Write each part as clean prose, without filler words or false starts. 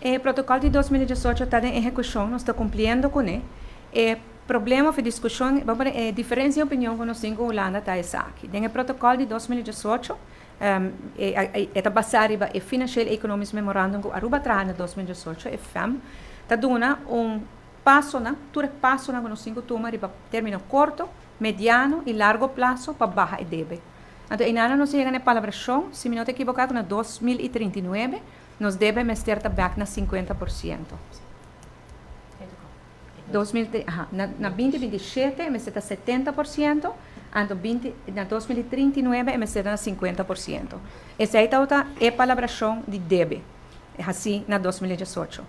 E protocol di 2018 ta den ehecucion, nos ta cumpliendo cu ne. E problema of discusion, e diferencia di opinion cu nos tin cu Hulanda ta esaki. Den e protocol di 2018, e ta basa riba e Financieel Economisch Memorandum cu Aruba a traha na 2018, e FEM, ta duna un paso nan, tur e paso nan cu nos tin cu tuma riba termino corto, mediano y largo plazo pa baha e debe. Anto, einan nos a yega na palabracion, si mi no ta ekivoca, na 2039, nos debe mester ta back na 50%. 2000, aha, na 2027 mester ta 70%, anto 20, na 2039 mester ta na 50%. Esey ta e palabracion di debe, asina na 2018.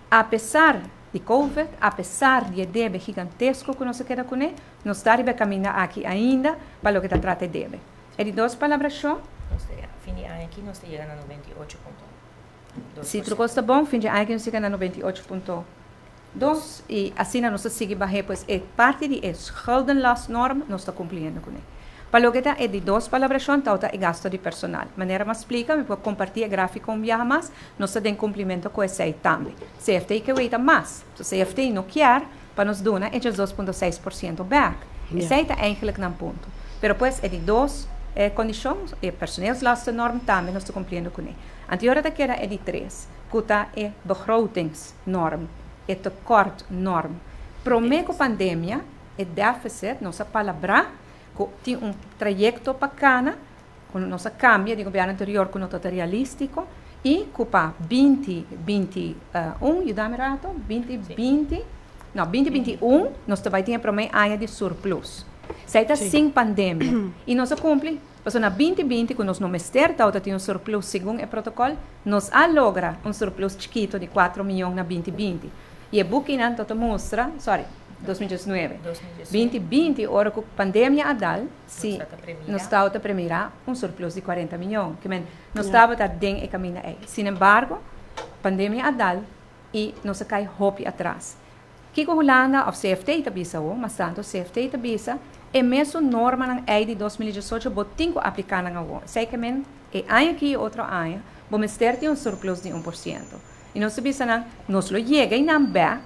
Apesar di COVID, apesar di debe gigantesco cu nos a keda cu ne, nos ta riba caminda aki ainda pa loke ta trata debe. E di dos palabracion. Nos fin di aña aki nos ta yega na 98.2. Si tur cos ta bon, fin di aña aki nos yega na 98.2 y asina nos ta sigui baha, pues e parti di e schuldenlastnorm nos ta cumpliendo cu ne. Pa loke ta e di dos palabracion, ta e gasto di personal. Manera m'a splica, mi por comparti e grafico un biaha mas, nos ta den cumplimento cu esey tambe. CFT kier weta mas. So CFT no kier pa nos duna e 2,6% back. Esey ta eigenlijk nan punto. Pero pues e di dos condicion, e personeelslastennorm tambe nos ta cumpliendo cu ne. Anto awor ta keda e di tres, cu ta e begrotingsnorm, e tekortnorm. Prome cu pandemia, e deficit, nos a palabra, cu tin un trayecto pa cana, cu nos a cambia di gobierno anterior cu no ta realistico, y cu pa 2021, yuda mi rato, 2020, no, 2021, nos tambe tin prome aña di surplus. Esey ta sin pandemia. Y nos a cumpli. Paso na 2020, cu nos no mester tin un surplus segun e protocol, nos a logra un surplus chikito di 4 miyon na 2020. Y e bukinan ta mustra, sorry, 2019. 2020, ora cu pandemia a dal, si nos tabata premira un surplus di 40 miyon. Kiermen, nos tabata den e caminda ey. Sin embargo, pandemia a dal y nos a cay hopi atras. Kico Hulanda of CFT ta bisa o, mas tanto CFT ta bisa, e mesun norma nan ey di 2018 bo tin cu aplica nan awo. Esey kiermen, e aña aki y otro aña, bo mester tin un surplus di 1%. Y nos bisa nan, nos lo yega einan back,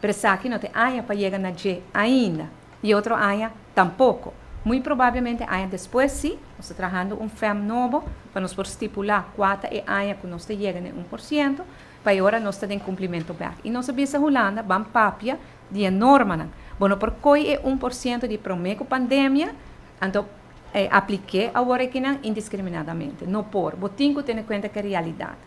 pero esaki no ta aña pa yega na dje ainda. Y otro aña tampoco. Muy probablemente aña despues si, nos ta trahando un FEM nobo, pa nos por stipula cua ta e aña cu nos ta yega na 1%, pa awor nos ta den cumplimento back. Y nos bisa Hulanda, ban papia di norma nan. Bueno, por coy e 1% di prome cu pandemia, anto aplik'e awor aki nan indiscriminadamente. No por. Bo tin cu tene cuenta cu e realidad.